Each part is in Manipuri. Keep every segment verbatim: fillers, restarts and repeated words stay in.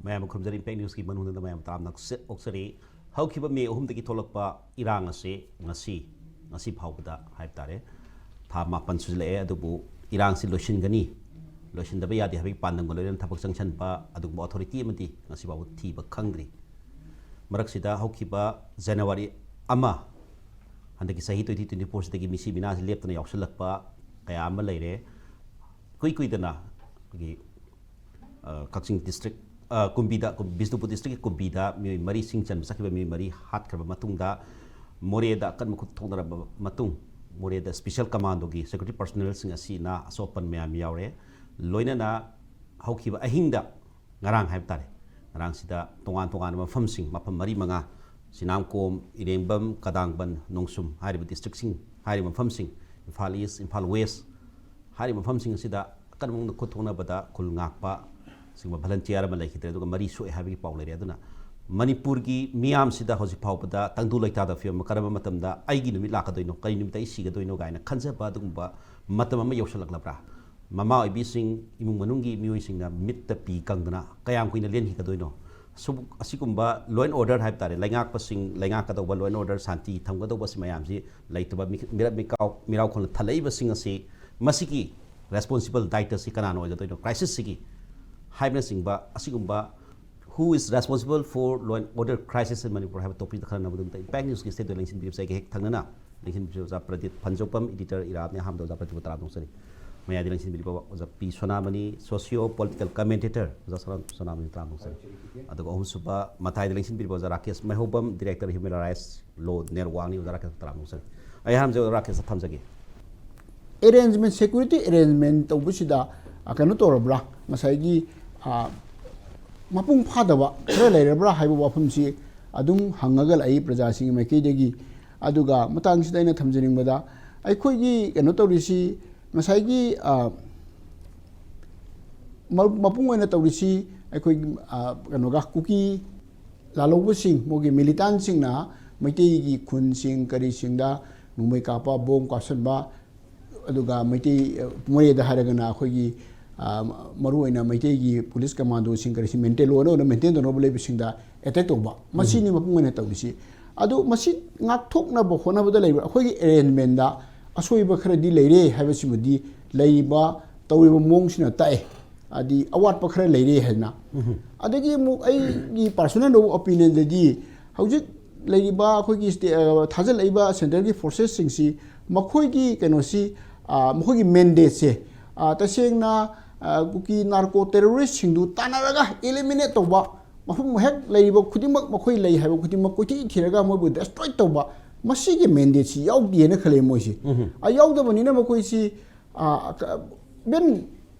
ꯃꯌꯥꯝꯕꯨ ꯈꯨꯔꯨꯝꯖꯔꯤ꯫ ꯏꯝꯄꯦꯛ ꯅ꯭ꯌꯨꯁꯀꯤ ꯃꯅꯨꯡꯗ ꯃꯌꯥꯝ ꯇꯔꯥꯝꯅ ꯑꯣꯛꯆ-, ꯑꯣꯛꯆꯔꯤ꯫ ꯍꯧꯈꯤꯕ ꯃꯦ ꯑꯍꯨꯝꯗꯒꯤ ꯊꯣꯛꯂꯛꯄ ꯏꯔꯥꯡ ꯑꯁꯤ ꯉꯁꯤ, ꯉꯁꯤ ꯐꯥꯎꯕꯗ ꯍꯥꯏꯕ ꯇꯥꯔꯦ, ꯊꯥ ꯃꯥꯄꯟ ꯁꯨꯖꯤꯜꯂꯛꯑꯦ꯫ ꯑꯗꯨꯕꯨ ꯏꯔꯥꯡꯁꯤ ꯂꯣꯏꯁꯤꯟꯒꯅꯤ, ꯂꯣꯏꯁꯤꯟꯗꯕ ꯌꯥꯗꯦ ꯍꯥꯏꯕꯒꯤ ꯄꯥꯟꯗꯝꯒ ꯂꯣꯏꯅꯅ ꯊꯕꯛ ꯆꯪꯁꯤꯟꯕ ꯑꯗꯨꯒꯨꯝꯕ ꯑꯣꯊꯣꯔꯤꯇꯤ ꯑꯃꯗꯤ ꯉꯁꯤ ꯐꯥꯎꯕ ꯊꯤꯕ ꯈꯪꯗ꯭ꯔꯤ꯫ ꯃꯔꯛꯁꯤꯗ ꯍꯧꯈꯤꯕ ꯖꯅꯋꯥꯔꯤ ꯑꯃ, ꯍꯟꯗꯛꯀꯤ ꯆꯍꯤ twenty twenty four ꯁꯤꯗꯒꯤ ꯃꯤꯁꯤ ꯃꯤꯅꯥꯁꯤ ꯂꯦꯞꯇꯅ ꯌꯥꯎꯁꯜꯂꯛꯄ ꯀꯌꯥ ꯑꯃ ꯂꯩꯔꯦ꯫ ꯏꯀꯨꯏ ꯀꯨꯏꯗꯅ ꯑꯩꯈꯣꯏꯒꯤ, ꯑ, ꯀꯛꯆꯤꯡ ꯗꯤꯁꯇ꯭ꯔꯤꯛ, ꯑ, ꯀꯨꯝꯕꯤꯗ, ꯀꯨꯝ-, ꯕꯤꯁꯅꯨꯄꯨꯔ ꯗꯤꯁꯇ꯭ꯔꯤꯛꯀꯤ ꯀꯨꯝꯕꯤꯗ ꯃꯤꯑꯣꯏ ꯃꯔꯤ ꯁꯤꯡ ꯆꯟꯕ ꯆꯠꯈꯤꯕ ꯃꯤꯑꯣꯏ ꯃꯔꯤ ꯍꯥꯠꯈ꯭ꯔꯕ ꯃꯇꯨꯡꯗ, ꯃꯣꯔꯦꯗ ꯑꯀꯟꯕ ꯈꯨꯠ ꯊꯣꯛꯅꯔꯕ ꯃꯇꯨꯡ, ꯃꯣꯔꯦꯗ ꯁ꯭ꯄꯦꯁꯦꯜ ꯀꯃꯥꯟꯗꯣꯒꯤ ꯁꯦꯀ꯭ꯌꯨꯔꯤꯇꯤ ꯄꯔꯁꯣꯅꯦꯜꯁꯤꯡ ꯑꯁꯤꯅ ꯑꯁꯣꯛ ꯑꯄꯟ ꯃꯌꯥꯝ ꯌꯥꯎꯔꯦ꯫ ꯂꯣꯏꯅꯅ ꯍꯧꯈꯤꯕ ꯑꯍꯤꯡꯗ, ꯉꯔꯥꯡ ꯍꯥꯏꯕ ꯇꯥꯔꯦ, ꯉꯔꯥꯡꯁꯤꯗ ꯇꯣꯉꯥꯟ ꯇꯣꯉꯥꯟꯕ ꯃꯐꯝꯁꯤꯡ, ꯃꯐꯝ ꯃꯔꯤ ꯃꯉꯥ, ꯁꯤꯅꯥꯝꯀꯣꯝ, ꯏꯔꯦꯡꯕꯝ, ꯀꯗꯥꯡꯕꯟ, ꯅꯣꯡꯁꯨꯝ ꯍꯥꯏꯔꯤꯕ ꯗꯤꯁꯇ꯭ꯔꯤꯛꯁꯤꯡ, ꯍꯥꯏꯔꯤꯕ ꯃꯐꯝꯁꯤꯡ, ꯏꯝꯐꯥꯜ ꯏꯁ, ꯏꯝꯐꯥꯜ ꯋꯦꯁ ꯍꯥꯏꯔꯤꯕ ꯃꯐꯝꯁꯤꯡ ꯑꯁꯤꯗ ꯑꯀꯟꯕ ꯃꯑꯣꯡꯗ ꯈꯨꯠ ꯊꯣꯛꯅꯕꯗ ꯈꯨꯜ ꯉꯥꯛꯄ ꯁꯤꯒꯨꯝꯕ ꯚꯂꯟꯇꯤꯌꯥꯔ ꯑꯃ ꯂꯩꯈꯤꯗ꯭ꯔꯦ, ꯑꯗꯨꯒ ꯃꯔꯤ ꯁꯣꯛꯑꯦ ꯍꯥꯏꯕꯒꯤ ꯄꯥꯎ ꯂꯩꯔꯦ꯫ ꯑꯗꯨꯅ ꯃꯅꯤꯄꯨꯔꯒꯤ ꯃꯤꯌꯥꯝꯁꯤꯗ ꯍꯧꯖꯤꯛ ꯐꯥꯎꯕꯗ ꯇꯪꯗꯨ ꯂꯩꯇꯥꯗꯕ ꯐꯤꯕꯝ ꯑꯃ, ꯀꯔꯝꯕ ꯃꯇꯝꯗ ꯑꯩꯒꯤ ꯅꯨꯃꯤꯠ ꯂꯥꯛꯀꯗꯣꯏꯅꯣ, ꯀꯔꯤ ꯅꯨꯃꯤꯠꯇ ꯑꯩ ꯁꯤꯒꯗꯣꯏꯅꯣ ꯀꯥꯏꯅ ꯈꯟꯖꯕ ꯑꯗꯨꯒꯨꯝꯕ ꯃꯇꯝ ꯑꯃ ꯌꯧꯁꯜꯂꯛꯂꯕ꯭ꯔꯥ? ꯃꯃꯥ ꯑꯣꯏꯕꯤꯁꯤꯡ, ꯏꯃꯨꯡ ꯃꯅꯨꯡꯒꯤ ꯃꯤꯑꯣꯏꯁꯤꯡꯅ ꯃꯤꯠꯇ ꯄꯤ ꯀꯪꯗꯅ ꯀꯌꯥꯝ ꯀꯨꯏꯅ ꯂꯦꯟꯈꯤꯒꯗꯣꯏꯅꯣ? ꯁꯨꯝ ꯑꯁꯤꯒꯨꯝꯕ law and order ꯍꯥꯏꯕ ꯇꯥꯔꯦ, ꯂꯩꯉꯥꯛꯄꯁꯤꯡ, ꯂꯩꯉꯥꯛꯀꯗꯧꯕ law and order, ꯁꯥꯟꯇꯤ ꯊꯝꯒꯗꯧꯕꯁꯤ ꯃꯌꯥꯝꯁꯤ ꯂꯩꯇꯕ, ꯃꯤ-, ꯃꯤꯔꯛ ꯃꯤꯀꯥꯎ, ꯃꯤꯔꯥꯎ ꯈꯣꯜꯅ ꯊꯜꯂꯛꯏꯕꯁꯤꯡ ꯑꯁꯤ, ꯃꯁꯤꯒꯤ responsible ꯗꯥꯏꯇꯁꯤ ꯀꯅꯥꯅ ꯑꯣꯏꯒꯗꯣꯏꯅꯣ? ꯀ꯭ꯔꯥꯏꯁꯤꯁꯁꯤꯒꯤ ꯍꯥꯏꯕꯅꯆꯤꯡꯕ ꯑꯁꯤꯒꯨꯝꯕ "Who is responsible for law and order crisis in Manipur?" ꯍꯥꯏꯕ ꯇꯣꯄꯤꯛꯇ ꯈꯟꯅꯅꯕꯒꯤꯗꯃꯛꯇ ꯏꯝꯄꯦꯛ ꯅ꯭ꯌꯨꯁꯀꯤ ꯁ꯭ꯇꯦꯗꯤꯑꯣ ꯂꯦꯡꯁꯤꯟꯕꯤꯔꯤꯕꯁꯦ ꯑꯩꯒ ꯍꯦꯛ ꯊꯪꯅꯅ ꯂꯦꯡꯁꯤꯟꯕꯤꯔꯤꯕ ꯑꯣꯖꯥ ꯄ꯭ꯔꯗꯤꯞ ꯐꯟꯖꯧꯄꯝ, ꯏꯗꯤꯇꯔ ꯏꯔꯥꯕꯅꯤ꯫ ꯑꯍꯥꯟꯕꯗ ꯑꯣꯖꯥ ꯄ꯭ꯔꯗꯤꯞꯄꯨ ꯇꯔꯥꯝꯅ ꯑꯣꯛꯆꯔꯤ꯫ ꯃꯌꯥꯏꯗ ꯂꯦꯡꯁꯤꯟꯕꯤꯔꯤꯕ ꯑꯣꯖꯥ ꯄꯤ ꯁꯣꯅꯥꯃꯅꯤ, ꯁꯣꯁꯤꯌꯣ ꯄꯣꯂꯤꯇꯤꯀꯦꯜ ꯀꯃꯦꯟꯇꯦꯇꯔ ꯑꯣꯖꯥ ꯁꯣꯅꯥ-, ꯁꯣꯅꯥꯃꯅꯤ, ꯇꯔꯥꯝꯅ ꯑꯣꯛꯆꯔꯤ꯫ ꯑꯗꯨꯒ ꯑꯍꯨꯝꯁꯨꯕ ꯃꯇꯥꯏꯗ ꯂꯦꯡꯁꯤꯟꯕꯤꯔꯤꯕ ꯑꯣꯖꯥ ꯔꯥꯀꯦꯁ ꯃꯩꯍꯧꯕꯝ, ꯗꯤꯔꯦꯛꯇꯔ ꯍ꯭ꯌꯨꯃꯦꯟ ꯔꯥꯏꯠꯁ ꯂꯣ ꯅꯦꯠꯋꯥꯛꯅꯤ꯫ ꯑꯣꯖꯥ ꯔꯥꯀꯦꯁ ꯇꯔꯥꯝꯅ ꯑꯣꯛꯆꯔꯤ꯫ ꯑꯩ ꯑꯍꯥꯟꯕꯁꯦ ꯑꯣꯖꯥ ꯔꯥꯀꯦꯁꯇ ꯊꯝꯖꯒꯦ꯫ ꯑꯦꯔꯦꯟꯖꯃꯦꯟ, ꯁꯦꯀ꯭ꯌꯨꯔꯤꯇꯤ ꯑꯦꯔꯦꯟꯖꯃꯦꯟ ꯇꯧꯕꯁꯤꯗ, ꯑ, ꯀꯩꯅꯣ ꯇꯧꯔꯕ꯭ꯔꯥ? ꯉꯁꯥꯏꯒꯤ, ꯑ, ꯃꯄꯨꯡ ꯐꯥꯗꯕ ꯈꯔ ꯂꯩꯔꯕ꯭ꯔꯥ ꯍꯥꯏꯕ ꯋꯥꯐꯝꯁꯤ ꯑꯗꯨꯝ ꯍꯪꯉꯒ ꯂꯥꯛꯏ ꯄ꯭ꯔꯖꯥꯁꯤꯡꯒꯤ ꯃꯥꯏꯀꯩꯗꯒꯤ꯫ ꯑꯗꯨꯒ ꯃꯇꯥꯡꯁꯤꯗ ꯑꯩꯅ ꯊꯝꯖꯅꯤꯡꯕꯗ, ꯑꯩꯈꯣꯏꯒꯤ ꯀꯩꯅꯣ ꯇꯧꯔꯤꯁꯤ, ꯉꯁꯥꯏꯒꯤ, ꯑ, ꯃ-, ꯃꯄꯨꯡ ꯑꯣꯏꯅ ꯇꯧꯔꯤꯁꯤ ꯑꯩꯈꯣꯏꯒꯤ, ꯑ, ꯀꯩꯅꯣꯒ, ꯀꯨꯀꯤ ꯂꯥꯜꯍꯧꯕꯁꯤꯡ, ꯃꯣꯏꯒꯤ ꯃꯤꯂꯤꯇꯥꯟꯁꯤꯡꯅ ꯃꯩꯇꯩꯒꯤ ꯈꯨꯟꯁꯤꯡ ꯀꯔꯤꯁꯤꯡꯗ ꯅꯣꯡꯃꯩ ꯀꯥꯞꯄ, ꯕꯣꯝ ꯀꯥꯞꯁꯤꯟꯕ, ꯑꯗꯨꯒ ꯃꯩꯇꯩ, ꯑ, ꯃꯣꯔꯦꯗ ꯍꯥꯏꯔꯒꯅ ꯑꯩꯈꯣꯏꯒꯤ, ꯑ, ꯃꯔꯨꯑꯣꯏꯅ ꯃꯩꯇꯩꯒꯤ ꯄꯨꯂꯤꯁ ꯀꯃꯥꯟꯗꯣꯁꯤꯡ ꯀꯔꯤꯁꯤ ꯃꯦꯟꯇꯦꯟ ꯂꯣ ꯑꯣꯏꯅ ꯃꯦꯟꯇꯦꯟ ꯇꯧꯅꯕ ꯂꯩꯕꯁꯤꯡꯗ ꯑꯦꯇꯦꯛ ꯇꯧꯕ, ꯃꯁꯤꯅꯤ ꯃꯄꯨꯡ ꯑꯣꯏꯅ ꯇꯧꯔꯤꯁꯤ꯫ ꯑꯗꯨ ꯃꯁꯤ ꯉꯥꯛꯊꯣꯛꯅꯕ ꯍꯣꯠꯅꯕꯗ ꯂꯩꯕ ꯑꯩꯈꯣꯏꯒꯤ ꯑꯦꯔꯦꯟꯖꯃꯦꯟꯗ ꯑꯁꯣꯏꯕ ꯈꯔꯗꯤ ꯂꯩꯔꯦ ꯍꯥꯏꯕꯁꯤꯃꯗꯤ ꯂꯩꯔꯤꯕ ꯇꯧꯔꯤꯕ ꯃꯑꯣꯡꯁꯤꯅ ꯇꯥꯛꯑꯦ꯫ ꯍꯥꯏꯗꯤ ꯑꯋꯥꯠꯄ ꯈꯔ ꯂꯩꯔꯦ ꯍꯥꯏꯅ꯫ ꯑꯗꯒꯤ ꯑꯃꯨꯛ ꯑꯩꯒꯤ ꯄꯥꯔꯁꯣꯅꯦꯜ ꯑꯣꯄꯤꯅꯤꯌꯟꯗꯗꯤ ꯍꯧꯖꯤꯛ ꯂꯩꯔꯤꯕ ꯑꯩꯈꯣꯏꯒꯤ ꯁ꯭ꯇꯦ-, ꯑ, ꯊꯥꯖꯤꯜꯂꯛꯏꯕ ꯁꯦꯟꯇ꯭ꯔꯦꯜꯒꯤ ꯐꯣꯔꯁꯦꯁꯁꯤꯡꯁꯤ ꯃꯈꯣꯏꯒꯤ ꯀꯩꯅꯣꯁꯤ, ꯑ, ꯃꯈꯣꯏꯒꯤ ꯃꯦꯟꯗꯦꯠꯁꯦ, ꯑ, ꯇꯁꯦꯡꯅ, ꯑ, ꯀꯨꯀꯤ ꯅꯥꯔꯀꯣ ꯇꯦꯔꯣꯔꯤꯁꯁꯤꯡꯗꯨ ꯇꯥꯟꯅꯔꯒ ꯏꯂꯤꯃꯤꯅꯦꯠ ꯇꯧꯕ, ꯃꯐꯝ ꯍꯦꯛ ꯂꯩꯔꯤꯕ ꯈꯨꯗꯤꯡꯃꯛ, ꯃꯈꯣꯏ ꯂꯩ ꯍꯥꯏꯕ ꯈꯨꯗꯤꯡꯃꯛ ꯀꯣꯏꯊꯤ ꯊꯤꯔꯒ ꯃꯣꯏꯕꯨ ꯗꯦꯁꯇ꯭ꯔꯣꯏ ꯇꯧꯕ, ꯃꯁꯤꯒꯤ ꯃꯦꯟꯗꯦꯠꯁꯤ ꯌꯥꯎꯗꯦꯅ ꯈꯜꯂꯦ ꯃꯣꯏꯁꯤ꯫ ꯑ, ꯌꯥꯎꯗꯕꯅꯤꯅ ꯃꯈꯣꯏꯁꯤ, ꯑ, ꯀ-, ꯏꯚꯟ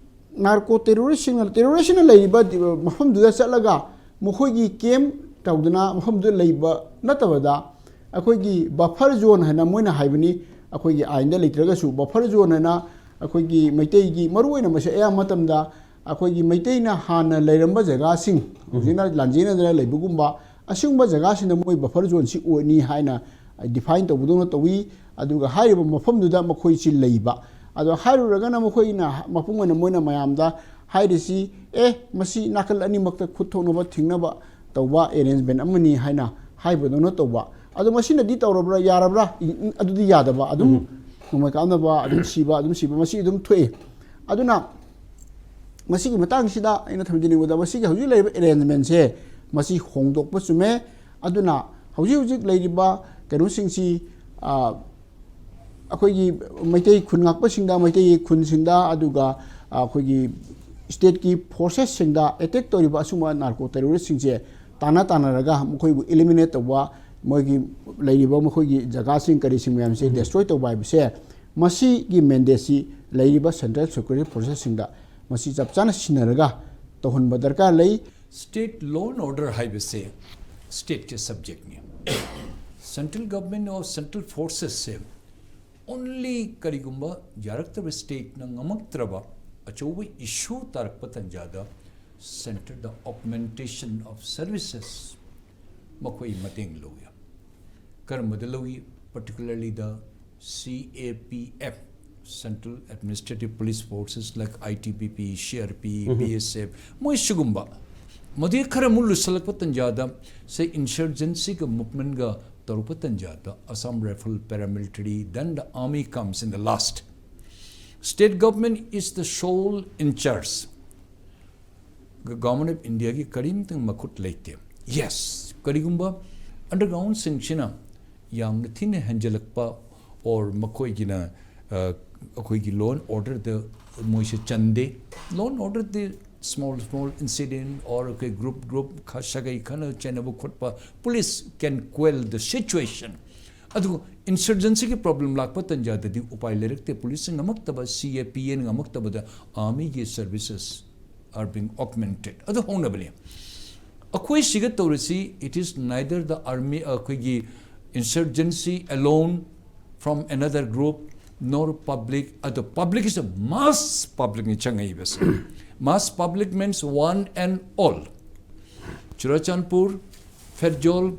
ꯅꯥꯔꯀꯣ ꯇꯦꯔꯣꯔꯤꯁꯁꯤꯡꯅ, ꯇꯦꯔꯣꯔꯤꯁꯁꯤꯡꯅ ꯂꯩꯔꯤꯕ ꯗꯤ-, ꯃꯐꯝꯗꯨꯗ ꯆꯠꯂꯒ ꯃꯈꯣꯏꯒꯤ ꯀꯦꯝ ꯇꯧꯗꯅ ꯃꯐꯝꯗꯨꯗ ꯂꯩꯕ ꯅꯠꯇꯕꯗ, ꯑꯩꯈꯣꯏꯒꯤ ꯕꯐꯔ ꯖꯣꯟ ꯍꯥꯏꯅ ꯃꯣꯏꯅ ꯍꯥꯏꯕꯅꯤ, ꯑꯩꯈꯣꯏꯒꯤ ꯑꯥꯏꯟꯗ ꯂꯩꯇ꯭ꯔꯒꯁꯨ ꯕꯐꯔ ꯖꯣꯟ ꯍꯥꯏꯅ ꯑꯩꯈꯣꯏꯒꯤ ꯃꯩꯇꯩꯒꯤ, ꯃꯔꯨꯑꯣꯏꯅ ꯃꯁꯤ ꯑꯌꯥꯝꯕ ꯃꯇꯝꯗ ꯑꯩꯈꯣꯏꯒꯤ ꯃꯩꯇꯩꯅ ꯍꯥꯟꯅ ꯂꯩꯔꯝꯕ ꯖꯒꯥꯁꯤꯡ ꯍꯧꯖꯤꯛꯅ ꯂꯥꯟꯖꯦꯟꯅꯗꯅ ꯂꯩꯕꯒꯨꯝꯕ ꯑꯁꯤꯒꯨꯝꯕ ꯖꯒꯥꯁꯤꯡꯗ ꯃꯣꯏ ꯕꯐꯔ ꯖꯣꯟꯁꯤ ꯑꯣꯏꯅꯤ ꯍꯥꯏꯅ ꯗꯤꯐꯥꯏꯟ ꯇꯧꯕꯗꯧꯅ ꯇꯧꯏ꯫ ꯑꯗꯨꯒ ꯍꯥꯏꯔꯤꯕ ꯃꯐꯝꯗꯨꯗ ꯃꯈꯣꯏꯁꯤ ꯂꯩꯕ꯫ ꯑꯗꯣ ꯍꯥꯏꯔꯨꯔꯒꯅ ꯃꯈꯣꯏꯅ ꯃꯄꯨꯡ ꯑꯣꯏꯅ ꯃꯣꯏꯅ ꯃꯌꯥꯝꯗ ꯍꯥꯏꯔꯤꯁꯤ, "ꯑꯦ, ꯃꯁꯤ ꯅꯥꯀꯜ ꯑꯅꯤꯃꯛꯇ ꯈꯨꯠ ꯊꯣꯛꯅꯕ ꯊꯤꯡꯅꯕ ꯇꯧꯕ ꯑꯦꯔꯦꯟꯖꯃꯦꯟ ꯑꯃꯅꯤ" ꯍꯥꯏꯅ ꯍꯥꯏꯕꯗꯧꯅ ꯇꯧꯕ꯫ ꯑꯗꯣ ꯃꯁꯤꯅꯗꯤ ꯇꯧꯔꯕ꯭ꯔꯥ, ꯌꯥꯔꯕ꯭ꯔꯥ? ꯏ-, ꯏ-, ꯑꯗꯨꯗꯤ ꯌꯥꯗꯕ꯫ ꯑꯗꯨꯝ ꯅꯣꯡꯃꯩ ꯀꯥꯞꯅꯕ, ꯑꯗꯨꯝ ꯁꯤꯕ, ꯑꯗꯨꯝ ꯁꯤꯕ, ꯃꯁꯤ ꯑꯗꯨꯝ ꯊꯣꯛꯏ꯫ ꯑꯗꯨꯅ ꯃꯁꯤꯒꯤ ꯃꯇꯥꯡꯁꯤꯗ ꯑꯩꯅ ꯊꯝꯖꯅꯤꯡꯕꯗ, ꯃꯁꯤꯒꯤ ꯍꯧꯖꯤꯛ ꯂꯩꯔꯤꯕ ꯑꯦꯔꯦꯟꯖꯃꯦꯟꯁꯦ, ꯃꯁꯤ ꯍꯣꯡꯗꯣꯛꯄ ꯆꯨꯝꯃꯦ꯫ ꯑꯗꯨꯅ ꯍꯧꯖꯤꯛ ꯍꯧꯖꯤꯛ ꯂꯩꯔꯤꯕ ꯀꯩꯅꯣꯁꯤꯡꯁꯤ, ꯑ, ꯑꯩꯈꯣꯏꯒꯤ ꯃꯩꯇꯩ ꯈꯨꯟ ꯉꯥꯛꯄꯁꯤꯡꯗ, ꯃꯩꯇꯩ ꯈꯨꯟꯁꯤꯡꯗ, ꯑꯗꯨꯒ, ꯑ, ꯑꯩꯈꯣꯏꯒꯤ ꯁ꯭ꯇꯦꯠꯀꯤ ꯐꯣꯔꯁꯦꯁꯁꯤꯡꯗ ꯑꯦꯇꯦꯛ ꯇꯧꯔꯤꯕ ꯑꯁꯨꯝꯕ ꯅꯥꯔꯀꯣ ꯇꯦꯔꯣꯔꯤꯁꯁꯤꯡꯁꯦ ꯇꯥꯟꯅ ꯇꯥꯟꯅꯔꯒ ꯃꯈꯣꯏꯕꯨ ꯏꯂꯤꯃꯤꯅꯦꯠ ꯇꯧꯕ, ꯃꯣꯏꯒꯤ ꯂꯩꯔꯤꯕ ꯃꯈꯣꯏꯒꯤ ꯖꯒꯥꯁꯤꯡ ꯀꯔꯤꯁꯤꯡ ꯃꯌꯥꯝꯁꯦ ꯗꯦꯁꯇ꯭ꯔꯣꯏ ꯇꯧꯕ ꯍꯥꯏꯕꯁꯦ, ꯃꯁꯤꯒꯤ ꯃꯦꯟꯗꯦꯠꯁꯤ ꯂꯩꯔꯤꯕ ꯁꯦꯟꯇ꯭ꯔꯦꯜ ꯁꯦꯀ꯭ꯌꯨꯔꯤꯇꯤ ꯐꯣꯔꯁꯦꯁꯁꯤꯡꯗ ꯃꯁꯤ ꯆꯞ ꯆꯥꯅ ꯁꯤꯟꯅꯔꯒ ꯇꯧꯍꯟꯕ ꯗꯔꯀꯥꯔ ꯂꯩ꯫ ꯁ꯭ꯇꯦꯠ ꯂꯣ ꯑꯦꯟ ꯑꯣꯔꯗꯔ ꯍꯥꯏꯕꯁꯦ ꯁ꯭ꯇꯦꯠꯀꯤ ꯁꯕꯖꯦꯛꯅꯤ꯫ ꯁꯦꯟꯇ꯭ꯔꯦꯜ ꯒꯚꯔꯟꯃꯦꯟ ꯑꯣꯐ ꯁꯦꯟꯇ꯭ꯔꯦꯜ ꯐꯣꯔꯁꯦꯁꯁꯦ ꯑꯣꯟꯂꯤ ꯀꯔꯤꯒꯨꯝꯕ ꯌꯥꯔꯛꯇꯕ, ꯁ꯭ꯇꯦꯠꯅ ꯉꯝꯃꯛꯇ꯭ꯔꯕ ꯑꯆꯧꯕ ꯏꯁꯨ ꯇꯥꯔꯛꯄ ꯇꯥꯟꯖꯥꯗ ꯁꯦꯟꯇꯔꯗ ꯑꯣꯒꯃꯦꯟꯇꯦꯁꯟ ꯑꯣꯐ ꯁꯔꯚꯤꯁꯦꯁ ꯃꯈꯣꯏ ꯃꯇꯦꯡ ꯂꯧꯏ꯫ ꯀꯔꯝꯕꯗ ꯂꯧꯏ? Particularly the C A P F, Central Administrative Police Forces like I T B P, C R P, B S F, ꯃꯣꯏ ꯁꯤꯒꯨꯝꯕ꯫ ꯃꯗꯨꯒꯤ ꯈꯔ ꯑꯃꯨꯛ ꯂꯨꯁꯜꯂꯛꯄ ꯇꯟꯖꯥꯗ, say, insurgencyꯒ movementꯒ ꯇꯧꯔꯛꯄ ꯇꯟꯖꯥꯗ, Assam Rifle paramilitary, then the army comes in the last. State government is the sole in charge. Government of Indiaꯒꯤ ꯀꯔꯤꯝꯇ ꯃꯈꯨꯠ ꯂꯩꯇꯦ꯫ Yes, ꯀꯔꯤꯒꯨꯝꯕ undergroundꯁꯤꯡꯁꯤꯅ ꯌꯥꯝꯅ ꯊꯤꯅ ꯍꯦꯟꯖꯜꯂꯛꯄ, or ꯃꯈꯣꯏꯒꯤꯅ, ꯑ, ꯑꯩꯈꯣꯏꯒꯤ law and orderꯗ ꯃꯣꯏꯁꯦ ꯆꯟꯗꯦ꯫ Law and orderꯗꯤ small small incident or ꯑꯩꯈꯣꯏ group group ꯈ-, ꯁꯥꯒꯩ ꯈꯠꯅ ꯆꯩꯅꯕ ꯈꯣꯠꯄ, police can quell the situation. ꯑꯗꯨꯒ insurgencyꯒꯤ problem ꯂꯥꯛꯄ ꯇꯟꯖꯥꯗꯗꯤ ꯎꯄꯥꯏ ꯂꯩꯔꯛꯇꯦ꯫ Policeꯅ ꯉꯝꯃꯛꯇꯕ, C A P Aꯅ ꯉꯝꯃꯛꯇꯕꯗ armyꯒꯤ services are being augmented. ꯑꯗꯨ ꯍꯧꯅꯕꯅꯤ꯫ ꯑꯩꯈꯣꯏ ꯁꯤꯒ ꯇꯧꯔꯤꯁꯤ, it is neither the army, ꯑꯩꯈꯣꯏꯒꯤ insurgency alone from another group, nor public, ꯑꯗꯣ public is a mass publicꯅꯤ ꯆꯪꯉꯛꯏꯕꯁꯦ꯫ Mass public means one and all. Churachandpur, Pherzawl,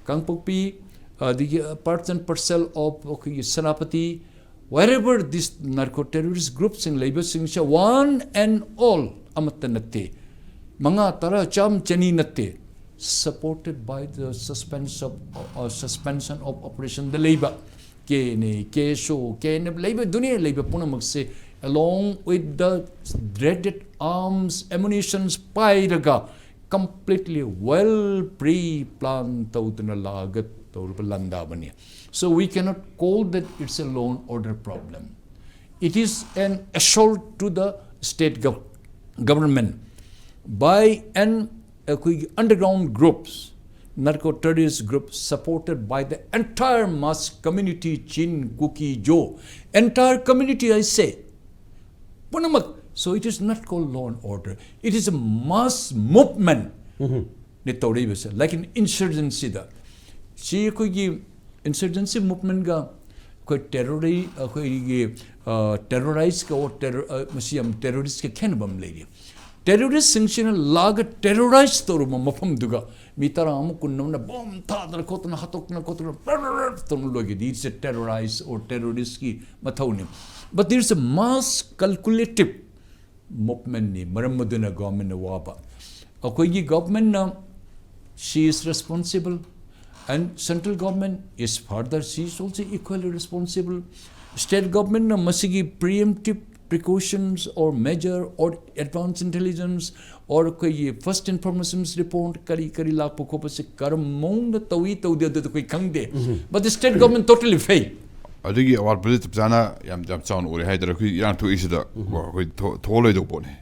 ꯀꯥꯡꯄꯣꯛꯄꯤ, ꯑꯗꯒꯤ part and parcel of ꯑꯩꯈꯣꯏꯒꯤ Senapati, wherever this narco terrorist groupꯁꯤꯡ ꯂꯩꯕꯁꯤꯡꯁꯦ one and all ꯑꯃꯠꯇ ꯅꯠꯇꯦ꯫ ꯃꯉꯥ, ꯇꯔꯥ, ꯆꯥꯝ, ꯆꯅꯤ ꯅꯠꯇꯦ꯫ Supported by the suspense of, uh, suspension of operationꯗ ꯂꯩꯕ K N A, K S O, K N F ꯂꯩꯕ, ꯗꯨꯅꯤꯌꯥ ꯂꯩꯕ ꯄꯨꯝꯅꯃꯛꯁꯦ along with the dreaded arms, ammunitions ꯄꯥꯏꯔꯒ completely well pre-plan ꯇꯧꯗꯨꯅ ꯂꯥꯛꯑꯒ ꯇꯧꯔꯕ ꯂꯥꯟꯗꯥꯕꯅꯤ꯫ So we cannot call that it's a law and order problem. It is an assault to the state gov-, government by an, ꯑꯩꯈꯣꯏꯒꯤ underground groups, narco terrorist group supported by the entire mass community, Chin, Kuki, Zo, entire community, I say, ꯄꯨꯝꯅꯃꯛ꯫ So it is not called law and order. It is a mass movement. ꯅꯤ ꯇꯧꯔꯛꯏꯕꯁꯦ, like an insurgencyꯗ꯫ ꯁꯤ ꯑꯩꯈꯣꯏꯒꯤ insurgency movementꯒ ꯑꯩꯈꯣꯏ terrori-, ꯑꯩꯈꯣꯏꯒꯤ, ꯑ, terrorizeꯀ or terror-, ꯑ, ꯃꯁꯤ ꯌꯥꯝ terroristꯀ ꯈꯦꯠꯅꯕ ꯑꯃ ꯂꯩꯔꯤ꯫ Terroristꯁꯤꯡꯁꯤꯅ ꯂꯥꯛꯑꯒ terrorize ꯇꯧꯔꯨꯕ ꯃꯐꯝꯗꯨꯒ ꯃꯤ ꯇꯔꯥ ꯑꯃ ꯀꯨꯟ ꯑꯃꯅ ꯕꯣꯝ ꯊꯥꯗꯅ ꯈꯣꯠꯇꯅ ꯍꯥꯠꯇꯣꯛꯇꯅ ꯈꯣꯠꯇꯅ ꯇꯧꯅ ꯂꯣꯏꯒꯗꯤ, it's a terrorize or terroristꯀꯤ ꯃꯊꯧꯅꯤ. But there is a mass calculative movementꯅꯤ, ꯃꯔꯝ ꯑꯗꯨꯅ governmentꯅ ꯋꯥꯕ. ꯑꯩꯈꯣꯏꯒꯤ governmentꯅ, she is responsible, and central government is further, she is also equally responsible. State governmentꯅ ꯃꯁꯤꯒꯤ preemptive precautions or measure or advance intelligence or ꯑꯩꯈꯣꯏꯒꯤ first informations report ꯀꯔꯤ ꯀꯔꯤ ꯂꯥꯛꯄ ꯈꯣꯠꯄꯁꯦ ꯀꯔꯝ ꯃꯑꯣꯡꯗ ꯇꯧꯏ ꯇꯧꯗꯦ ꯑꯗꯨꯗ ꯑꯩꯈꯣꯏ ꯈꯪꯗꯦ. But the state government totally fail. ꯑꯗꯨꯒꯤ ꯑꯋꯥꯠꯄꯗꯤ ꯆꯞ ꯆꯥꯅ ꯌꯥꯝ ꯌꯥꯝ ꯆꯥꯎꯅ ꯎꯔꯦ ꯍꯥꯏꯇꯥꯔꯦ, ꯑꯩꯈꯣꯏ ꯏꯔꯥꯡ ꯊꯣꯛꯏꯁꯤꯗ ꯀꯣ, ꯑꯩꯈꯣꯏ ꯊꯣꯛ- ꯊꯣꯛꯍꯜꯂꯣꯏꯗꯧꯕ ꯄꯣꯠꯅꯤ.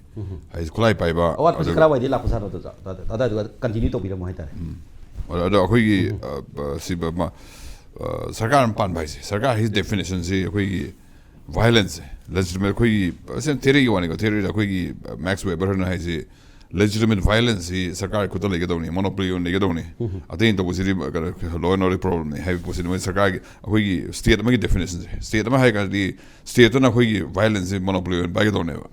ꯍꯥꯏꯗꯤ ꯈꯨꯠꯂꯥꯏ ꯄꯥꯏꯕ, ꯑꯋꯥꯠꯄꯁꯤ ꯑꯗꯨꯒ- ꯀꯔꯥꯏꯋꯥꯏꯗꯒꯤ ꯂꯥꯛꯄ ꯖꯥꯠꯅꯣ ꯑꯗꯨꯗ? ꯑꯗ- ꯑꯗ- ꯑꯗꯨꯒ continue ꯇꯧꯕꯤꯔꯝꯃꯣ ꯍꯥꯏꯇꯥꯔꯦ. ꯑꯗꯣ ꯑꯗꯣ ꯑꯩꯈꯣꯏꯒꯤ ꯑ, ꯑ, ꯁꯤ ꯕ- ꯃ- ꯑ, ꯁꯔꯀꯥꯔ ꯑꯃ ꯄꯥꯟꯕ ꯍꯥꯏꯁꯦ, ꯁꯔꯀꯥꯔ ꯍꯥꯏꯁꯤ definitionꯁꯤ ꯑꯩꯈꯣꯏꯒꯤ violence, legitimate, ꯑꯩꯈꯣꯏꯒꯤ ꯑꯁꯦꯡ theoryꯒꯤ ꯋꯥꯅꯤꯀꯣ, theoryꯗ ꯑꯩꯈꯣꯏꯒꯤ Max Weberꯅ ꯍꯥꯏꯁꯤ legitimate violenceꯁꯤ ꯁꯔꯀꯥꯔꯒꯤ ꯈꯨꯠꯇ ꯂꯩꯒꯗꯧꯅꯤ, monopoly ꯑꯣꯏꯅ ꯂꯩꯒꯗꯧꯅꯤ, ꯑꯇꯩꯅ ꯇꯧꯕꯁꯤꯗꯤ ꯀꯩꯅꯣ law and order problemꯅꯤ ꯍꯥꯏꯕ ꯄꯣꯠꯁꯤꯗꯤ ꯃꯣꯏ ꯁꯔꯀꯥꯔꯒꯤ, ꯑꯩꯈꯣꯏꯒꯤ state ꯑꯃꯒꯤ definitionꯁꯦ, state ꯑꯃ ꯍꯥꯏꯔꯒꯗꯤ stateꯇꯨꯅ ꯑꯩꯈꯣꯏꯒꯤ violenceꯁꯤ monopoly ꯑꯣꯏꯅ ꯄꯥꯏꯒꯗꯧꯅꯦꯕ.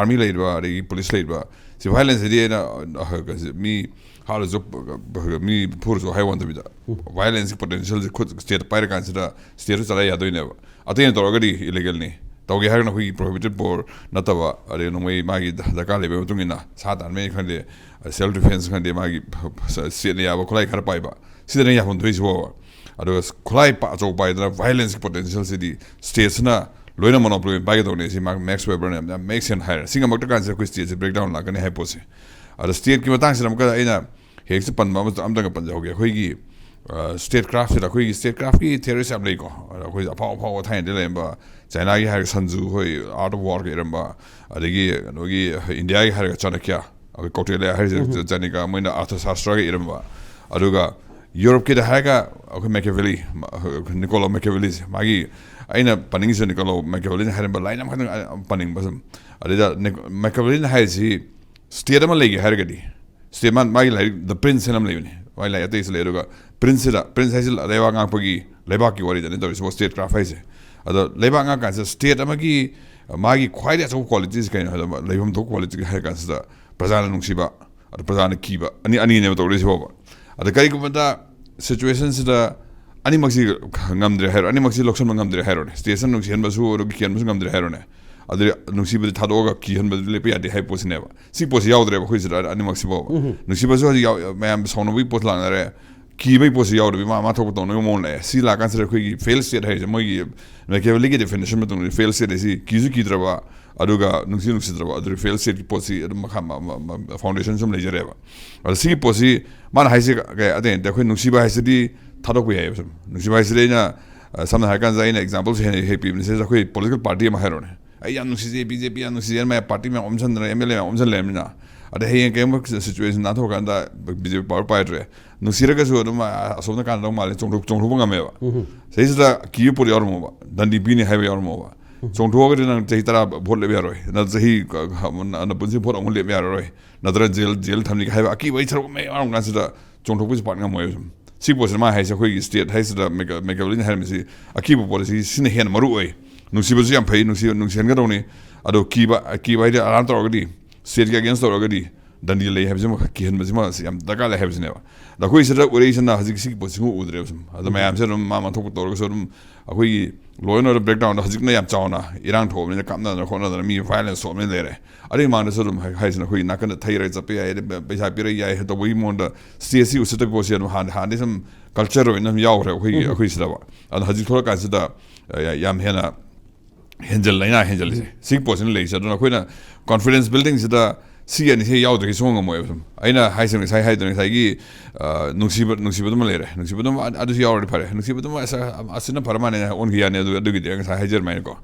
Army ꯂꯩꯔꯤꯕ, ꯑꯗꯒꯤ police ꯂꯩꯔꯤꯕ, ꯁꯤ violenceꯁꯤꯗꯤ ꯑꯩꯅ ꯑ, ꯀꯩꯁꯤ- ꯃꯤ ꯍꯥꯠꯂꯁꯨ, ꯃꯤ ꯐꯨꯔꯁꯨ ꯍꯥꯏ ꯋꯥꯟꯗꯕꯤꯗ, violenceꯀꯤ potentialꯁꯦ ꯈꯨꯠ stateꯇ ꯄꯥꯏꯔꯀꯥꯟꯁꯤꯗ stateꯁꯨ ꯆꯠꯂ ꯌꯥꯗꯣꯏꯅꯦꯕ. ꯑꯇꯩꯅ ꯇꯧꯔꯒꯗꯤ illegalꯅꯤ. ꯇꯧꯒꯦ ꯍꯥꯏꯔꯒꯅ ꯑꯩꯈꯣꯏꯒꯤ prohibited ꯄꯣꯔ ꯅꯠꯇꯕ, ꯑꯗꯩ ꯅꯣꯡꯃꯩ ꯃꯥꯒꯤ ꯗꯔꯀꯥꯔ ꯂꯩꯕꯒꯤ ꯃꯇꯨꯡ ꯏꯟꯅ ꯁꯥ ꯇꯥꯟꯕꯅꯤ ꯈꯪꯗꯦ, self defense ꯈꯪꯗꯦ, ꯃꯥꯒꯤ stateꯅ ꯌꯥꯕ ꯈꯨꯠꯂꯥꯏ ꯈꯔ ꯄꯥꯏꯕ, ꯁꯤꯗꯅ ꯌꯥꯐꯝ ꯊꯣꯛꯏꯁꯤ ꯐꯥꯎꯕ. ꯑꯗꯨꯒ ꯈꯨꯠꯂꯥꯏ ꯄꯥ- ꯑꯆꯧꯕ ꯄꯥꯏꯗꯅ violenceꯀꯤ potentialꯁꯤꯗꯤ stateꯁꯤꯅ ꯂꯣꯏꯅ monopoly ꯑꯣꯏꯅ ꯄꯥꯏꯒꯗꯧꯅꯦ, ꯁꯤ ꯃꯥ Max Weberꯅ ꯌꯥꯝ ꯌꯥꯝ ꯃꯌꯦꯛ ꯁꯦꯡꯅ ꯍꯥꯏꯔꯦ꯫ ꯁꯤ ꯉꯝꯃꯛꯇ꯭ꯔ ꯀꯥꯟꯁꯤꯗ ꯑꯩꯈꯣꯏ stateꯁꯦ breakdown ꯂꯥꯛꯀꯅꯤ ꯍꯥꯏꯕ ꯄꯣꯠꯁꯦ. ꯑꯗꯣ stateꯀꯤ ꯃꯇꯥꯡꯁꯤꯗ ꯑꯃꯨꯛꯀ ꯑꯩꯅ ꯍꯦꯛꯁꯦ ꯄꯟꯕ ꯑꯃ ꯑꯝꯇꯪꯒ ꯄꯟꯖꯍꯧꯒꯦ꯫ ꯑꯩꯈꯣꯏꯒꯤ statecraftꯁꯤꯗ, ꯑꯩꯈꯣꯏꯒꯤ statecraftꯀꯤ theoryꯁꯦ ꯌꯥꯝ ꯂꯩꯀꯣ꯫ ꯑꯗꯣ ꯑꯩꯈꯣꯏ ꯑꯐꯥꯎ ꯑꯐꯥꯎꯕ ꯊꯥꯏꯅꯗꯤ ꯂꯩꯔꯝꯕ, ꯆꯥꯏꯅꯥꯒꯤ ꯍꯥꯏꯔꯒ ꯁꯟꯖꯨ ꯍꯣꯏ, Art of Warꯒ ꯏꯔꯝꯕ, ꯑꯗꯒꯤ ꯀꯩꯅꯣꯒꯤ ꯏꯟꯗꯤꯌꯥꯒꯤ ꯍꯥꯏꯔꯒ ꯆꯥꯅꯀ꯭ꯌꯥ, ꯑꯩꯈꯣꯏ ꯀꯧꯇꯤꯜꯌ ꯍꯥꯏꯔꯤꯁꯦ ꯆꯥꯅꯤꯀꯥ, ꯃꯣꯏꯅ ꯑꯔꯊꯁꯥꯁꯇ꯭ꯔꯒ ꯏꯔꯝꯕ, ꯑꯗꯨꯒ ꯌꯨꯔꯣꯞꯀꯤꯗ ꯍꯥꯏꯔꯒ ꯑꯩꯈꯣꯏ Machiavelli, ꯅꯤꯀꯣꯂꯣ ꯃꯦꯀꯤꯌꯥꯚꯦꯂꯤꯁꯦ, ꯃꯥꯒꯤ ꯑꯩꯅ ꯄꯟꯅꯤꯡꯉꯤꯁꯦ ꯅꯤꯀꯣꯂꯣ ꯃꯦꯀꯤꯌꯥꯚꯦꯂꯤꯅ ꯍꯥꯏꯔꯝꯕ line ꯑꯃꯈꯛꯇꯪ ꯄꯟꯅꯤꯡꯕ ꯁꯨꯝ꯫ ꯑꯗꯨꯗ ꯃꯦꯀꯤꯌꯥꯚꯦꯂꯤꯅ ꯍꯥꯏꯔꯤꯁꯤ state ꯑꯃ ꯂꯩꯒꯦ ꯍꯥꯏꯔꯒꯗꯤ, state ꯃꯥ- ꯃꯥꯒꯤ ꯂꯥꯏꯔꯤꯛ The Prince ꯍꯥꯏꯅ ꯑꯃ ꯂꯩꯕꯅꯤ, ꯃꯥꯒꯤ ꯂꯥꯏꯔꯤꯛ ꯑꯇꯩꯁꯨ ꯂꯩ꯫ ꯑꯗꯨꯒ princeꯁꯤꯗ, prince ꯍꯥꯏꯁꯤ ꯂꯩꯕꯥꯛ ꯉꯥꯛꯄꯒꯤ, ꯂꯩꯕꯥꯛꯀꯤ ꯋꯥꯔꯤꯗꯅꯤ ꯇꯧꯔꯤꯁꯤꯕꯣ, statecraft ꯍꯥꯏꯁꯦ꯫ ꯑꯗꯣ ꯂꯩꯕꯥꯛ ꯉꯥꯛ ꯀꯥꯟꯁꯤꯗ state ꯑꯃꯒꯤ ꯃꯥꯒꯤ ꯈ꯭ꯋꯥꯏꯗꯒꯤ ꯑꯆꯧꯕ qualityꯁꯦ ꯀꯩꯅꯣ ꯍꯥꯏꯕꯗ, ꯂꯩꯐꯝ ꯊꯣꯛꯄ qualityꯒ ꯍꯥꯏꯔ ꯀꯥꯟꯁꯤꯗ ꯄ꯭ꯔꯖꯥꯅ ꯅꯨꯡꯁꯤꯕ, ꯑꯗꯣ ꯄ꯭ꯔꯖꯥꯅ ꯀꯤꯕ, ꯑꯅꯤ ꯑꯅꯤꯅꯦꯕ ꯇꯧꯔꯤꯁꯤ ꯐꯥꯎꯕ꯫ ꯑꯗ ꯀꯔꯤꯒꯨꯝꯕꯗ ꯁꯤꯆꯨꯋꯦꯁꯟꯁꯤꯗ ꯑꯅꯤꯃꯛꯁꯤ ꯉꯝꯗ꯭ꯔꯦ ꯍꯥꯏꯔꯣ, ꯑꯅꯤꯃꯛꯁꯤ ꯂꯧꯁꯤꯟꯕ ꯉꯝꯗ꯭ꯔꯦ ꯍꯥꯏꯔꯣꯅꯦ, ꯁꯤꯆꯨꯋꯦꯁꯟ ꯅꯨꯡꯁꯤꯍꯟꯕꯁꯨ ꯑꯗꯨꯒ ꯀꯤꯍꯟꯕꯁꯨ ꯉꯝꯗ꯭ꯔꯦ ꯍꯥꯏꯔꯣꯅꯦ, ꯑꯗꯨꯗꯤ ꯅꯨꯡꯁꯤꯕꯗꯤ ꯊꯥꯗꯣꯛꯑꯒ ꯀꯤꯍꯟꯕꯗꯨꯗꯤ ꯂꯦꯞꯄ ꯌꯥꯗꯦ ꯍꯥꯏꯕ ꯄꯣꯠꯁꯤꯅꯦꯕ꯫ ꯁꯤ ꯄꯣꯠꯁꯤ ꯌꯥꯎꯗ꯭ꯔꯦꯕ ꯑꯩꯈꯣꯏꯁꯤꯗ ꯑꯅꯤꯃꯛꯁꯤꯐꯥꯎꯕ꯫ ꯅꯨꯡꯁꯤꯕꯁꯨ ꯍꯧꯖꯤꯛ ꯌꯥꯎ-, ꯃꯌꯥꯝ ꯁꯥꯎꯅꯕꯒꯤ ꯄꯣꯠ ꯂꯥꯛꯅꯔꯦ, ꯀꯤꯕꯒꯤ ꯄꯣꯠꯁꯤ ꯌꯥꯎꯗꯕꯤ ꯃꯥ, ꯃꯥ ꯊꯣꯛꯄ ꯇꯧꯅꯕꯒꯤ ꯃꯑꯣꯡ ꯂꯥꯛꯑꯦ꯫ ꯁꯤ ꯂꯥꯛꯀꯥꯟꯁꯤꯗ ꯑꯩꯈꯣꯏꯒꯤ ꯐꯦꯜ ꯁ꯭ꯇꯦꯠ ꯍꯥꯏꯔꯤꯁꯦ, ꯃꯣꯏꯒꯤ ꯃꯦꯀꯤꯌꯥꯚꯦꯜꯂꯤꯒꯤ ꯗꯦꯐꯤꯅꯦꯁꯟ ꯃꯇꯨꯡ ꯏꯟꯅ ꯐꯦꯜ ꯁ꯭ꯇꯦꯠ ꯍꯥꯏꯁꯤ ꯀꯤꯁꯨ ꯀꯤꯗ꯭ꯔꯕ, ꯑꯗꯨꯒ ꯅꯨꯡꯁꯤ ꯅꯨꯡꯁꯤꯗ꯭ꯔꯕ, ꯑꯗꯨꯗꯤ ꯐꯦꯜ ꯁ꯭ꯇꯦꯠꯀꯤ ꯄꯣꯠꯁꯤ ꯑꯗꯨꯝ ꯃꯈꯥ ꯃ-, ꯃ-, ꯃ-, ꯐꯥꯎꯟꯗꯦꯁꯟ ꯁꯨꯝ ꯂꯩꯖꯔꯦꯕ꯫ ꯑꯗꯣ ꯁꯤꯒꯤ ꯄꯣꯠꯁꯤ ꯃꯥꯅ ꯍꯥꯏꯁꯦ ꯀꯩ, ꯑꯇꯩ ꯅꯠꯇꯦ, ꯑꯩꯈꯣꯏ ꯅꯨꯡꯁꯤꯕ ꯍꯥꯏꯁꯤꯗꯤ ꯊꯥꯗꯣꯛꯄ ꯌꯥꯏꯌꯦꯕ ꯁꯨꯝ꯫ ꯅꯨꯡꯁꯤꯕ ꯍꯥꯏꯁꯤꯗꯤ ꯑꯩꯅ, ꯑ, ꯁꯝꯅ ꯍꯥꯏꯔ ꯀꯥꯟꯁꯤꯗ ꯑꯩꯅ ꯑꯦꯛꯖꯥꯝꯄꯜꯁꯦ ꯍꯦꯟꯅ ꯍꯦꯛ ꯄꯤꯕꯅꯤ꯫ ꯁꯤꯗ ꯑꯩꯈꯣꯏ ꯄꯣꯂꯤꯇꯤꯀꯦꯜ ꯄꯥꯔꯇꯤ ꯑꯃ ꯍꯥꯏꯔꯣꯅꯦ, "ꯑꯩ ꯌꯥꯝ ꯅꯨꯡꯁꯤꯖꯩ, ꯕꯤ ꯖꯦ ꯄꯤ ꯌꯥꯝ ꯅꯨꯡꯁꯤꯖꯩ" ꯍꯥꯏꯅ ꯃꯌꯥꯝ ꯄꯥꯔꯇꯤ ꯃꯌꯥꯝ ꯑꯣꯝꯁꯤꯟꯗꯅ, ꯑꯦꯝ ꯑꯦꯜ ꯑꯦ ꯃꯌꯥꯝ ꯑꯣꯝꯁꯤꯜ ꯂꯩꯔꯕꯅꯤꯅ, ꯑꯗꯩ ꯍꯌꯦꯡ ꯀꯩꯒꯨꯝꯕ ꯁꯤꯆꯨꯋꯦꯁꯟ ꯅꯥꯟꯊꯣꯛꯑꯀꯥꯟꯗ ꯕꯤ ꯖꯦ ꯄꯤ ꯄꯥꯋꯔ ꯄꯥꯏꯗ꯭ꯔꯦ, ꯅꯨꯡꯁꯤꯔꯒꯁꯨ ꯑꯗꯨꯝ, ꯑ, ꯑꯁꯣꯝꯗ ꯀꯥꯟꯅꯗꯧ ꯃꯥꯜꯂꯦ, ꯆꯣꯡꯊꯣꯛ-, ꯆꯣꯡꯊꯣꯛꯄ ꯉꯝꯃꯦꯕ꯫ ꯁꯤꯗꯩꯁꯤꯗ ꯀꯤꯕ ꯄꯣꯠ ꯌꯥꯎꯔꯝꯃꯣꯕ, ꯗꯟꯗꯤ ꯄꯤꯅꯤ ꯍꯥꯏꯕ ꯌꯥꯎꯔꯝꯃꯣꯕ꯫ ꯆꯣꯡꯊꯣꯛꯑꯒꯗꯤ ꯅꯪ ꯆꯍꯤ ꯇꯔꯥ ꯚꯣꯠ ꯂꯦꯞ ꯌꯥꯔꯣꯏ, ꯅꯪ ꯆꯍꯤ, ꯑ, ꯅ-, ꯅꯄꯨꯟꯁꯤ ꯚꯣꯠ ꯑꯃꯨꯛ ꯂꯦꯞ ꯌꯥꯔꯔꯣꯏ, ꯅꯠꯇ꯭ꯔꯒ ꯖꯦꯜ, ꯖꯦꯜ ꯊꯝꯅꯤ ꯍꯥꯏꯕ ꯑꯀꯤꯕꯒꯤ ꯁꯔꯨꯛ ꯃꯌꯥꯝ ꯌꯥꯎꯔꯝ ꯀꯥꯟꯁꯤꯗ ꯆꯣꯡꯊꯣꯛꯄꯁꯤ ꯄꯥꯛ ꯉꯝꯃꯣꯏꯕ ꯁꯨꯝ꯫ ꯁꯤ ꯄꯣꯠꯁꯤꯅ ꯃꯥ ꯍꯥꯏꯁꯦ, ꯑꯩꯈꯣꯏꯒꯤ ꯁ꯭ꯇꯦꯠ ꯍꯥꯏꯁꯤꯗ ꯃꯦꯀ-, ꯃꯦꯀꯤꯌꯥꯚꯦꯜꯂꯤꯅ ꯍꯥꯏꯔꯝꯃꯤꯁꯤ, ꯑꯀꯤꯕ ꯄꯣꯠ ꯑꯁꯤ ꯁꯤꯅ ꯍꯦꯟꯅ ꯃꯔꯨ ꯑꯣꯏ꯫ ꯅꯨꯡꯁꯤꯕꯁꯨ ꯌꯥꯝ ꯐꯩ, ꯅꯨꯡꯁꯤ-, ꯅꯨꯡꯁꯤꯍꯟꯒꯗꯧꯅꯤ꯫ ꯑꯗꯣ ꯀꯤꯕ, ꯀꯤꯕ ꯍꯥꯏꯗꯤ ꯑꯔꯥꯟ ꯇꯧꯔꯒꯗꯤ, ꯁ꯭ꯇꯦꯠꯀꯤ ꯑꯒꯦꯟꯁ ꯇꯧꯔꯒꯗꯤ ꯗꯟꯗꯤ ꯂꯩ ꯍꯥꯏꯕꯁꯤꯃ, ꯀꯤꯍꯟꯕꯁꯤꯃ ꯌꯥꯝ ꯗꯔꯀꯥꯔ ꯂꯩ ꯍꯥꯏꯕꯁꯤꯅꯦꯕ꯫ ꯑꯗꯣ ꯑꯩꯈꯣꯏ ꯁꯤꯗ ꯎꯔꯛꯏꯁꯤꯅ ꯍꯧꯖꯤꯛ ꯁꯤꯒꯤ ꯄꯣꯠꯁꯤꯃ ꯎꯗ꯭ꯔꯦꯕ ꯁꯨꯝ꯫ ꯑꯗꯣ ꯃꯌꯥꯝꯁꯦ ꯑꯗꯨꯝ ꯃꯥ ꯃꯥ ꯊꯣꯛꯄ ꯇꯧꯔꯒꯁꯨ ꯑꯗꯨꯝ ꯑꯩꯈꯣꯏꯒꯤ law and order breakdown ꯗ ꯍꯧꯖꯤꯛꯅ ꯌꯥꯝ ꯆꯥꯎꯅ ꯏꯔꯥꯡ ꯊꯣꯛꯑꯕꯅꯤꯅ, ꯀꯥꯞꯅꯗꯅ ꯈꯣꯠꯅꯗꯅ ꯃꯤ violence ꯊꯣꯛꯑꯕꯅꯤꯅ ꯂꯩꯔꯦ꯫ ꯑꯗꯨꯒꯤ ꯃꯃꯥꯡꯗꯁꯨ ꯑꯗꯨꯝ ꯍꯥꯏ-, ꯍꯥꯏꯁꯤꯅ ꯑꯩꯈꯣꯏꯒꯤ ꯅꯥꯀꯟꯗ ꯊꯩꯔꯒ ꯆꯠꯄ ꯌꯥꯏ, ꯑꯗꯩ ꯄꯩꯁꯥ ꯄꯤꯔ ꯌꯥꯏ ꯇꯧꯕꯒꯤ ꯃꯑꯣꯡꯗ ꯁ꯭ꯇꯦꯠꯁꯤ ꯎꯁꯤꯠꯇꯕ ꯄꯣꯠꯁꯤ ꯑꯗꯨꯝ ꯍꯥꯟꯅ, ꯍꯥꯟꯅꯗꯤ ꯁꯨꯝ ꯀꯜꯆꯔ ꯑꯣꯏꯅ ꯑꯗꯨꯝ ꯌꯥꯎꯈ꯭ꯔꯦ ꯑꯩꯈꯣꯏꯒꯤ, ꯑꯩꯈꯣꯏ ꯁꯤꯗꯕ꯫ ꯑꯗꯣ ꯍꯧꯖꯤꯛ ꯊꯣꯛꯂꯛꯀꯥꯟꯁꯤꯗ, ꯑ, ꯌꯥ-, ꯌꯥꯝ ꯍꯦꯟꯅ ꯍꯦꯟꯖꯜ-, ꯂꯥꯏꯅꯥ ꯍꯦꯟꯖꯜꯂꯤꯁꯦ ꯁꯤꯒꯤ ꯄꯣꯠꯁꯤꯅ ꯂꯩꯔꯤꯁꯦ꯫ ꯑꯗꯨꯅ ꯑꯩꯈꯣꯏꯅ confidence building ꯁꯤꯗ ꯁꯤꯒꯤ ꯑꯅꯤꯁꯦ ꯌꯥꯎꯗ꯭ꯔꯗꯤ ꯁꯨꯡꯉꯝ ꯉꯝꯃꯣꯏꯕ ꯁꯨꯝ꯫ ꯑꯩꯅ ꯍꯥꯏꯁꯦ ꯉꯁꯥꯏ ꯍꯥꯏꯗꯣ, ꯉꯁꯥꯏꯒꯤ, ꯑ, ꯅꯨꯡꯁꯤꯕ, ꯅꯨꯡꯁꯤꯕꯗꯨꯃ ꯂꯩꯔꯦ, ꯅꯨꯡꯁꯤꯕꯗꯨꯃ ꯑ-, ꯑꯗꯨꯁꯨ ꯌꯥꯎꯔꯗꯤ ꯐꯔꯦ, ꯅꯨꯡꯁꯤꯕꯗꯨꯃ ꯑꯁ, ꯑ-, ꯑꯁꯤꯅ ꯐꯔ ꯃꯥꯜꯂꯦꯅ ꯑꯣꯟꯈꯤ ꯌꯥꯅꯤ꯫ ꯑꯗꯨ, ꯑꯗꯨꯒꯤꯗꯤ ꯑꯩ ꯉꯁꯥꯏ ꯍꯥꯏꯖꯔꯃꯥꯏꯅꯀꯣ꯫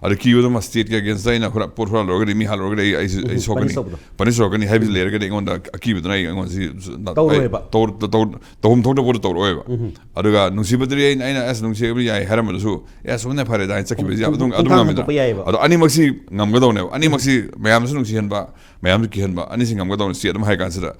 ꯑꯗꯣ ꯀꯤꯕꯗꯨꯃ ꯁ꯭ꯇꯦꯠꯀꯤ ꯑꯒꯦꯟꯁꯇ ꯑꯩꯅ ꯍꯨꯔꯥ-, ꯄꯣꯠ ꯍꯨꯔꯥꯜꯂꯨꯔꯒꯗꯤ, ꯃꯤ ꯍꯥꯠꯂꯨꯔꯒꯗꯤ ꯑꯩ, ꯑꯩꯁꯨ, ꯑꯩ ꯁꯣꯛꯀꯅꯤ, ꯄꯅꯤꯁ ꯇꯧꯕꯗꯣ꯫ ꯄꯅꯤꯁ ꯇꯧꯔꯛꯀꯅꯤ ꯍꯥꯏꯕꯁꯤ ꯂꯩꯔꯒꯗꯤ ꯑꯩꯉꯣꯟꯗ ꯑꯀꯤꯕꯗꯨꯅ ꯑꯩ, ꯑꯩꯉꯣꯟꯗ ꯁꯤ ꯇꯧꯔꯣꯏꯕ꯫ ꯇꯧ-, ꯇꯧ-, ꯇꯧꯐꯝ ꯊꯣꯛꯇꯕ ꯄꯣꯠꯇꯣ ꯇꯧꯔꯛꯑꯣꯏꯕ꯫ ꯑꯗꯨꯒ ꯅꯨꯡꯁꯤꯕꯗꯨꯗꯤ ꯑꯩꯅ, ꯑꯩꯅ "ꯑꯁ, ꯅꯨꯡꯁꯤꯕꯗꯤ ꯌꯥꯏ" ꯍꯥꯏꯔꯝꯕꯗꯁꯨ, "ꯑꯦ, ꯑꯁꯣꯝꯅ ꯐꯔꯦꯗ" ꯍꯥꯏꯅ ꯆꯠꯈꯤꯕꯁꯤ ꯌꯥꯝ ꯑꯗꯨꯝ, ꯑꯗꯨꯝ ꯈꯣꯡꯊꯥꯡ ꯉꯝꯃꯤꯗꯅ꯫ ꯍꯟꯗꯣꯛꯄ ꯌꯥꯏꯑꯕ꯫ ꯑꯗꯣ ꯑꯅꯤꯃꯛꯁꯤ ꯉꯝꯒꯗꯧꯅꯦꯕ꯫ ꯑꯅꯤꯃꯛꯁꯤ ꯃꯌꯥꯝꯁꯨ ꯅꯨꯡꯁꯤꯍꯟꯕ, ꯃꯌꯥꯝꯁꯨ ꯀꯤꯍꯟꯕ, ꯑꯅꯤꯁꯤ ꯉꯝꯒꯗꯧꯅꯤ꯫ ꯁꯤ ꯑꯗꯨꯝ ꯍꯥꯏ ꯀꯥꯟꯁꯤꯗ